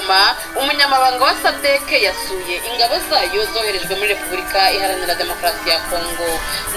Igoma, umunyamabanga wa SADC yasuye ingabo zayo zoherejwe muri Repubulika Iharanira Demokarasi ya Kongo.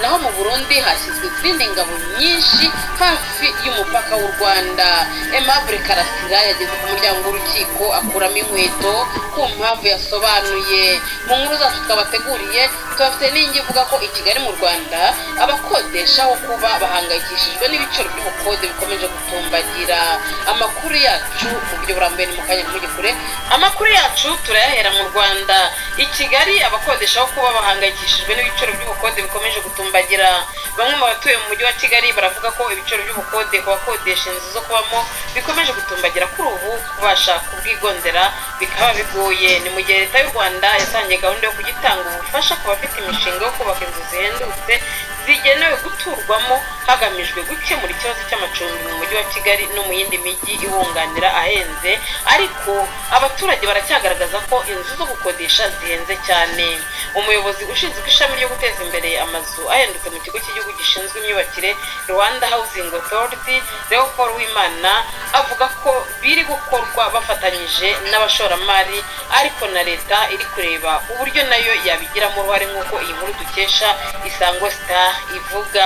Naho mu Burundi hashyizwe izindi ngabo nyinshi hafi y'umupaka w'u Rwanda. Aimable Karasira yageze ku muryango w'urukiko akuramo inkweto ku mpamvu yasobanuye. Mu nkuru zacu twabateguriye, tubafite n'ingi ivuga ko i Kigali mu Rwanda abakodesha aho kuba bahangayikishijwe n'ibiciro by'ubukode bikomeje gutumbagira. Amakuru yacu mu buryo burambuye ni mu kanya, ntimujye kure. Amakuru yacu turayahera mu Rwanda. I Kigali, abakodesha aho kuba bahangayikishijwe n'ibiciro by'ubukode bikomeje gutumbagira. Bamwe mu batuye mu Mujyi wa Kigali baravuga ko ibiciro by'ubukode ku bakodesha inzu zo kubamo bikomeje gutumbagira, kuri ubu kubasha kubwigondera bikaba bigoye. Ni mu gihe Leta y'u Rwanda yatangiye gahunda yo kugitanga ubufasha ku bafite imishinga yo kubaka inzu zihendutse zigenewe guturwamo, hagamijwe gukemura ikibazo cy'amacumbi mu Mujyi wa Kigali no mu yindi mijyi iwunganira ahenze. Ariko abaturage baracyagaragaza ko inzu zo gukodesha zihenze cyane. Umuyobozi ushinzwe ishami ryo guteza imbere amazu ahendutse mu Kigo cy'Igihugu gishinzwe Imyubakire, Rwanda Housing Authority, Leopold Uwimana, avuga ko biri gukorwa bafatanyije n'abashoramari, ariko na Leta iri kureba uburyo nayo yabigiramo uruhare, nk'uko iyi nkuru dukesha Isango Star ivuga.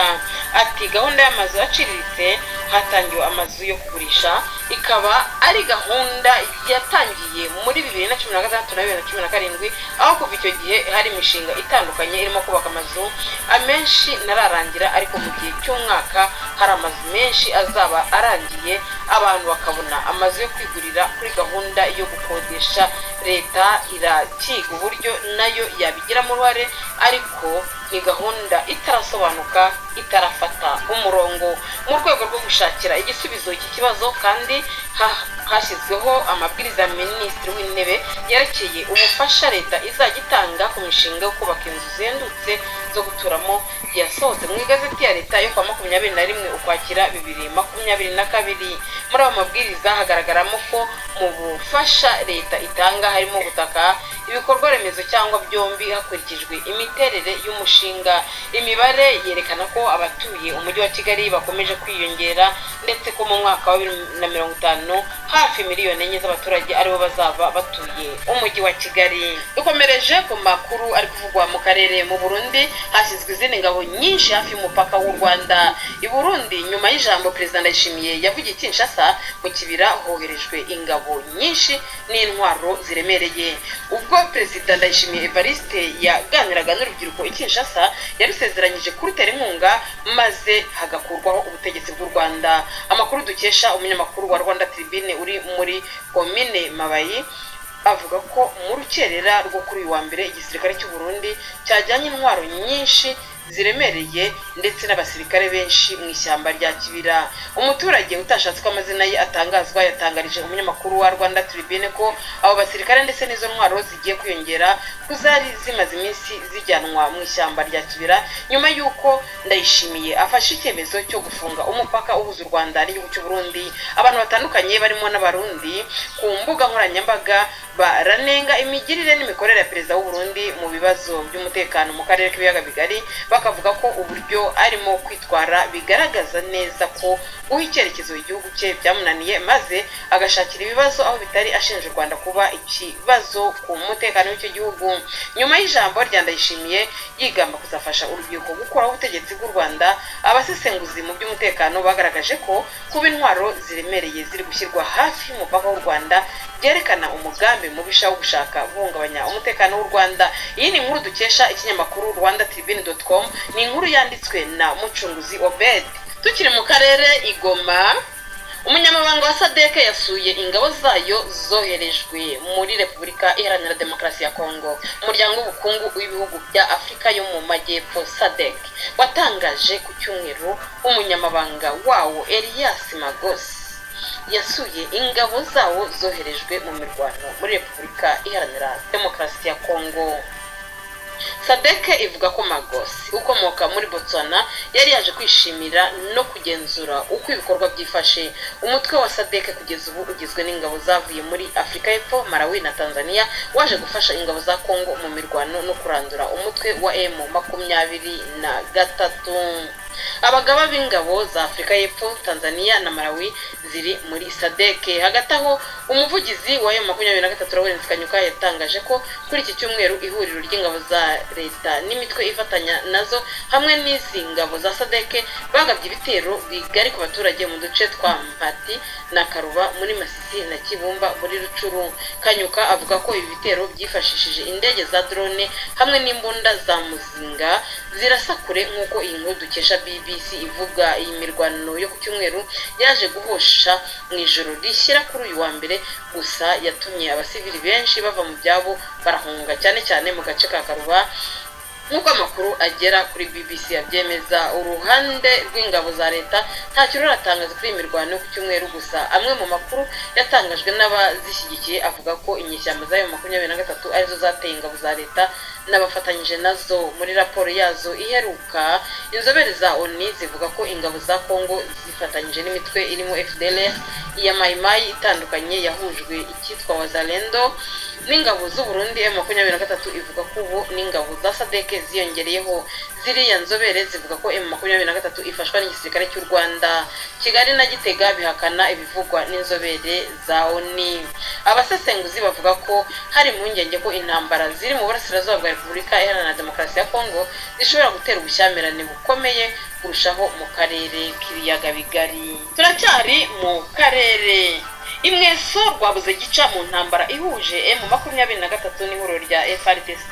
Ati: "Gahunda y'amazu aciriritse, hatangiwe amazu yo kugurisha, ikaba ari gahunda yatangiye muri 2016 na 2017, aho kuva icyo gihe hari imishinga itandukanye irimo kubaka amazu. Amenshi ntararangira, ariko mu gihe cy'umwaka hari amazu menshi azaba arangiye, abantu bakabona amazu yo kwigurira. Kuri gahunda yo gukodesha, Leta irakiga uburyo nayo yabigiramo uruhare, ariko ni gahunda itarasobanuka, itarafata umurongo." Mu rwego rwo gushakira igisubizo iki kibazo kandi, hashyizweho amabwiriza ya Minisitiri w'Intebe yerekeye ubufasha Leta izajya itanga ku mishinga yo kubaka inzu zihendutse zo guturamo, yasohotse mu igazeti ya Leta yo kuwa 21 Ukwakira 2022. Muri ayo mabwiriza hagaragaramo ko mu bufasha Leta itanga harimo ubutaka, ibikorwa remezo cyangwa byombi, hakurikijwe imiterere y'umushinga. Imibare yerekana ko abatuye Umujyi wa Kigali bakomeje kwiyongera, ndetse ko mu mwaka wa 2050 hafi miliyoni 4 z'abaturage aribo bazaba batuye Umujyi wa Kigali. Dukomereje ku makuru ari kuvugwa mu karere. Mu Burundi hashyizwe izindi ngabo nyinshi hafi y'umupaka w'u Rwanda. I Burundi, nyuma y'ijambo Perezida Ndayishimiye yavugiye i Kinshasa, mu Kibira hoherejwe ingabo nyinshi n'intwaro ziremereye. Ubwo Perezida Ndayishimiye Evariste yaganiraga n'urubyiruko i Kinshasa, yarusezeranyije kurutera inkunga maze hagakurwaho ubutegetsi bw'u Rwanda. Amakuru dukesha umunyamakuru wa Rwanda Tribune uri muri Komine Mabayi avuga ko mu rukerera rwo kuri uyu wa mbere igisirikare cy'u Burundi cyajyanye intwaro nyinshi ziremereye ndetse n'abasirikare benshi mu ishyamba rya Kibira. Umuturage utashatse ko amazina ye atangazwa yatangarije umunyamakuru wa Rwanda Tribune ko abo basirikare ndetse n'izo ntwaro zigiye kwiyongera ku zari zimaze iminsi zijyanwa mu ishyamba rya Kibira, nyuma y'uko Ndayishimiye afashe icyemezo cyo gufunga umupaka uhuza u Rwanda n'igihugu cy'u Burundi. Abantu batandukanye barimo n'Abarundi ku mbuga nkoranyambaga baranenga imigirire n'imikorere ya Perezida w'u Burundi mu bibazo by'umutekano mu karere k'Ibiyaga Bigari, bakavuga ko uburyo arimo kwitwara bigaragaza neza ko guha icyerekezo igihugu cye byamunaniye, maze agashakira ibibazo aho bitari, ashinja u Rwanda kuba ikibazo ku mutekano w'icyo gihugu. Nyuma y'ijambo rya Ndayishimiye yigamba kuzafasha urubyiruko gukuraho ubutegetsi bw'u Rwanda, abasesenguzi mu by'umutekano bagaragaje ko kuba intwaro ziremereye ziri gushyirwa hafi y'umupaka w'u Rwanda byerekana umugambi mubisha wo gushaka guhungabanya umutekano w'u Rwanda. Iyi ni inkuru dukesha ikinyamakuru rwandatribune.com, ni inkuru yanditswe na Mucunguzi Obed. Tukiri mu karere, i Goma, umunyamabanga wa SADC yasuye ingabo zayo zoherejwe muri Repubulika Iharanira Demokarasi ya Kongo. Umuryango w'Ubukungu w'Ibihugu bya Afurika yo mu Majyepfo, SADC, watangaje ku cyumweru umunyamabanga wawo Elias Magos yasuye ingabo zawo zoherejwe mu mirwano muri Repubulika Iharanira Demokarasi ya Kongo. SADC ivuga ko Magos, ukomoka muri Botswana, yari yaje kwishimira no kugenzura uko ibikorwa byifashe. Umutwe wa SADC kugeza ubu ugizwe n'ingabo zavuye muri Afurika y'Epfo, Malawi na Tanzania, waje gufasha ingabo za Kongo mu mirwano no kurandura umutwe wa M23. Abagaba b'ingabo za Afurika y'Epfo, Tanzania na Malawi ziri muri SADC. Hagati aho, Umuvugizi wa M23 Lawrence Kanyuka yatangaje ko kuri iki cyumweru ihuriro ry'ingabo za leta n'imitwe ifatanya nazo hamwe n'izi ngabo za SADC bagabye ibitero bigari ku baturage mu duce twa Mpati na Karuba muri Masisi na Kibumba muri Rucuru. Kanyuka avuga ko ibi bitero byifashishije indege za drone hamwe n'imbunda za muzinga zirasa kure, nk'uko iyi nkuru dukesha BBC ivuga. Iyi mirwano yo ku cyumweru yaje guhosha mu ijoro rishyira kuri uyu wa mbere, gusa yatumye abasivili benshi bava mu byabo barahunga, cyane cyane mu gace ka Karuba, nk'uko amakuru agera kuri BBC abyemeza. Uruhande rw'ingabo za leta ntacyo ruratangaza kuri iyi mirwano yo ku cyumweru, gusa amwe mu makuru yatangajwe n'abazishyigikiye avuga ko inyeshyamba za M23 arizo zateye ingabo za leta n'abafatanyije nazo. Muri raporo yazo iheruka, inzobere za ONU zivuga ko ingabo za Congo zifatanyije n'imitwe irimo FDLR, iya Mayimayi itandukanye yahujwe icyitwa Wazalendo, n'ingabo z'u Burundi. M23 ivuga ko ubu n'ingabo za SADC ziyongereyeho. Ziriya nzobere zivuga ko M23 ifashwa n'igisirikare cy'u Rwanda. Kigali na Gitega bihakana ibivugwa n'inzobere za ONU. Abasesenguzi bavuga ko hari impungenge ko intambara ziri mu burasirazuba bwa Repubulika Iharanira Demokarasi ya Kongo zishobora gutera ubushyamirane bukomeye kurushaho mu karere k'Ibiyaga Bigari. Turacyari mu karere. Imweso rwabuze gica mu ntambara ihuje M23 n'ihuriro rya FARDC.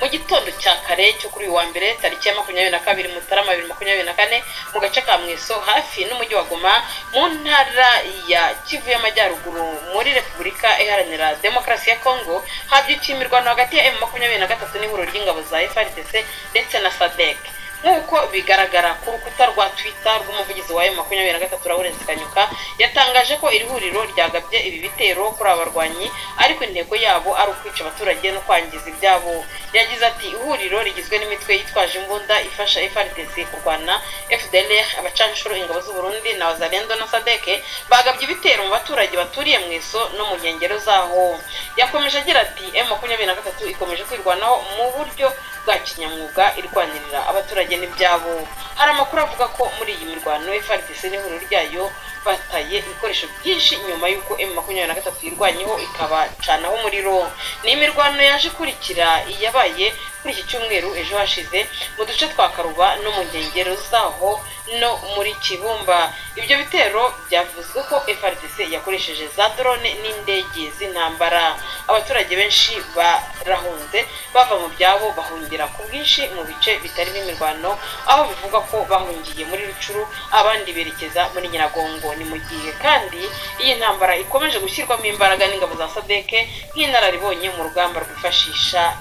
Mu gitondo cya kare cyo kuri uyu wa mbere, tariki ya 22 Mutarama 2024, mu gace ka Mweso hafi n'umujyi wa Goma mu ntara ya Kivu y'Amajyaruguru muri Repubulika Iharanira Demokarasi ya Kongo, habyukiye imirwano hagati ya M23 n'ihuriro ry'ingabo za FARDC ndetse na SADC, nk'uko bigaragara ku rukuta rwa Twitter rw'umuvugizi wa M23 Lawrence Kanyuka. Yatangaje ko iri huriro ryagabye ibi bitero kuri aba barwanyi, ariko intego yabo ari ukwica abaturage no kwangiza ibyabo. Yagize ati: "Ihuriro rigizwe n'imitwe yitwaje imbunda ifasha FARDC kurwana, FDLR, abacanshuro, ingabo z'u Burundi na Wazalendo na SADC, bagabye ibitero mu baturage baturiye Mweso no mu nkengero zaho." Yakomeje agira ati: "M23 ikomeje kwirwanaho mu buryo bwa kinyamwuga, irwanirira abaturage n'ibyabo." Hari amakuru avuga ko muri iyi mirwano FARDC n'ihuriro ryayo bataye ibikoresho byinshi nyuma y'uko M23 yirwanyeho ikabacanaho umuriro. Ni imirwano yaje ikurikira iyabaye kuri iki cyumweru ejo hashize mu duce twa Karuba no mu nkengero zaho no muri Kibumba. Ibyo bitero byavuzwe ko FARDC yakoresheje za drone n'indege z'intambara. Abaturage benshi barahunze, bava mu byabo bahungira ku bwinshi mu bice bitarimo imirwano, aho bivugwa ko bahungiye muri Rucuru, abandi berekeza muri Nyiragongo. Ni mu gihe kandi iyi ntambara ikomeje gushyirwamo imbaraga n'ingabo za SADC nk'inararibonye mu rugamba rwifashisha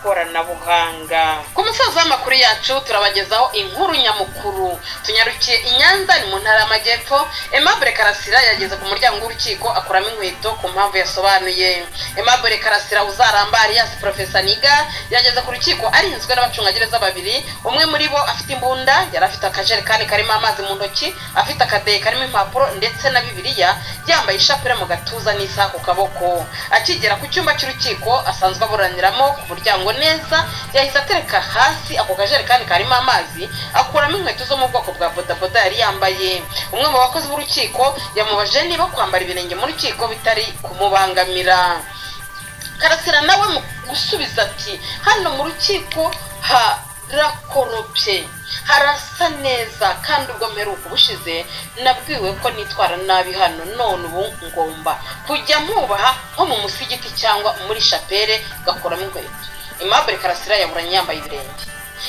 ikoranabuhanga. Ku musozo w'amakuru yacu turabagezaho inkuru nyamukuru. Tunyarukiye i Nyanza, ni mu ntara y'Amajyepfo. Aimable Karasira yageze ku muryango w'urukiko akuramo inkweto ku mpamvu yasobanuye. Aimable Karasira Uzaramba alias Professor Niga yageze ku rukiko arinzwe n'abacungagereza babiri, umwe muri bo afite imbunda. Yari afite akajerekani karimo amazi mu ntoki, afite akadeyi karimo impapuro ndetse na Bibiliya, yambaye ishapure mu gatuza n'isaha ku kaboko. Akigera ku cyumba cy'urukiko asanzwe aburaniramo, ku muryango neza, yahise atereka hasi ako kajerekani karimo amazi, akuramo inkweto zo mu bwoko bwa bodaboda yari yambaye. Umwe mu bakozi b'urukiko yamubajije niba kwambara ibirenge mu rukiko bitari kumubangamira. Karasira nawe mu gusubiza ati: "Hano mu rukiko harakoropye, harasa neza, kandi ubwo mperuka ubushize nabwiwe ko nitwara nabi hano, none ubu ngomba kujya mwubaha nko mu musigiti cyangwa muri shapere, gakuramo inkweto." Aimable Karasira yaburanye yambaye ibirenge.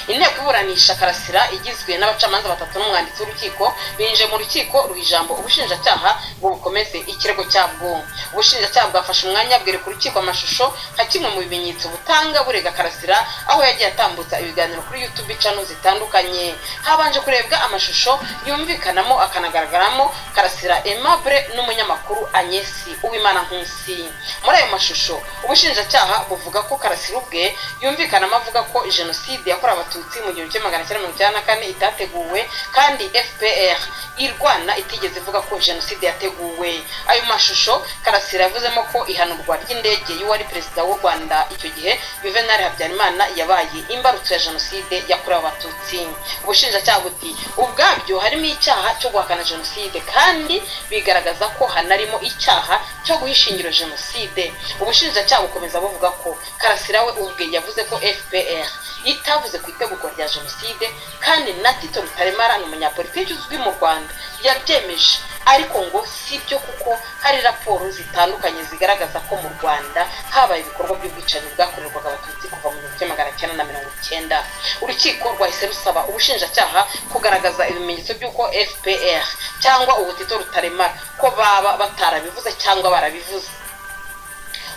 Inteko iburanisha Karasira igizwe n'abacamanza batatu n'umwanditsi w'urukiko binjiye mu rukiko, ruha ijambo ubushinjacyaha ngo bukomeze ikirego cyabwo. Ubushinjacyaha bwafashe umwanya bwereka urukiko amashusho nka kimwe mu bimenyetso butanga burega Karasira, aho yagiye atambutsa ibiganiro kuri YouTube channel zitandukanye. Habanje kurebwa amashusho yumvikanamo akanagaragaramo Karasira Aimable n'umunyamakuru Agnes Uwimana Nkusi. Muri ayo mashusho, ubushinjacyaha buvuga ko Karasira ubwe yumvikanamo avuga ko jenoside yakorewe Abatutsi mu 1994 itateguwe, kandi FPR irwana itigeze ivuga ko jenoside yateguwe. Ayo mashusho Karasira yavuzemo ko ihanurwa ry'indege y'uwari perezida w'u Rwanda icyo gihe, Juvenal Habyarimana, yabaye imbarutso ya jenoside yakorewe Abatutsi. Ubushinjacyaha buti ubwabyo harimo icyaha cyo guhakana jenoside, kandi bigaragaza ko hanarimo icyaha cyo guha ishingiro jenoside. Ubushinjacyaha bukomeza buvuga ko Karasira we ubwe yavuze ko FPR itavuze ku itegurwa rya jenoside, kandi na Tito Rutaremara ni umunyapolitiki uzwi mu Rwanda yabyemeje, ariko ngo si byo kuko hari raporo zitandukanye zigaragaza ko mu Rwanda habaye ibikorwa by'ubwicanyi bwakorerwaga Abatutsi kuva mu 1990. Urukiko rwahise rusaba ubushinjacyaha kugaragaza ibimenyetso by'uko FPR cyangwa ubu Tito Rutaremara ko baba batarabivuze cyangwa barabivuze.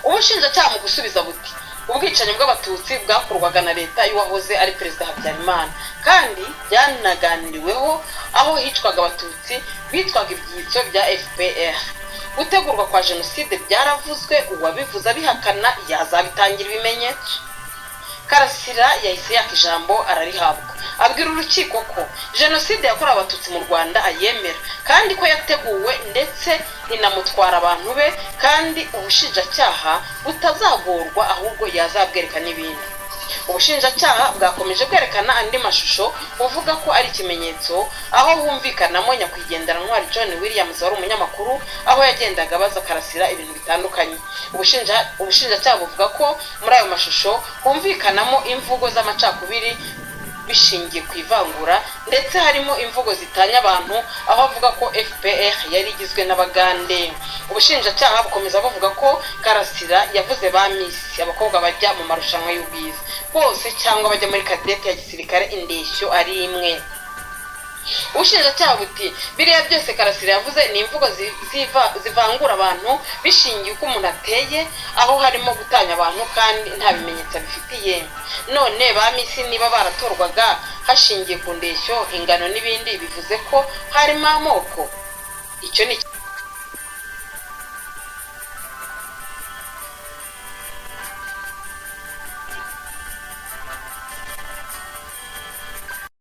Ubushinjacyaha mu gusubiza buti ubwicanyi bw'Abatutsi bwakorwaga na leta y'uwahoze ari perezida Habyarimana, kandi byanaganiriweho aho hicwaga Abatutsi bitwaga ibyitso bya FPR. Gutegurwa kwa jenoside byaravuzwe, uwabivuze abihakana yazabitangira ibimenyetso. Karasira yahise yaka ijambo ararihabwa, abwira urukiko ko jenoside yakorewe Abatutsi mu Rwanda ayemera, kandi ko yateguwe ndetse inamutwara abantu be, kandi ubushinjacyaha butazagorwa ahubwo yazabwereka n'ibindi. Ubushinjacyaha bwakomeje bwerekana andi mashusho buvuga ko ari ikimenyetso, aho humvikanamo nyakwigendera Ntwari John Williams wari umunyamakuru, aho yagendaga abaza Karasira ibintu bitandukanye. Ubushinjacyaha buvuga ko muri ayo mashusho humvikanamo imvugo z'amacakubiri bishingiye ku ivangura, ndetse harimo imvugo zitanya abantu, aho avuga ko FPR yari igizwe n'Abagande. Ubushinjacyaha bukomeza buvuga ko Karasira yavuze ba Miss, abakobwa bajya mu marushanwa y'ubwiza bose cyangwa bajya muri kadete ya gisirikare, indeshyo ari imwe. Ubushinjacyaha buti biriya byose Karasira yavuze ni imvugo zivangura abantu bishingiye uko umuntu ateye, aho harimo gutanya abantu kandi nta bimenyetso abifitiye. None ba Miss niba baratorwaga hashingiye ku ndeshyo, ingano n'ibindi, bivuze ko harimo amoko. Icyo ni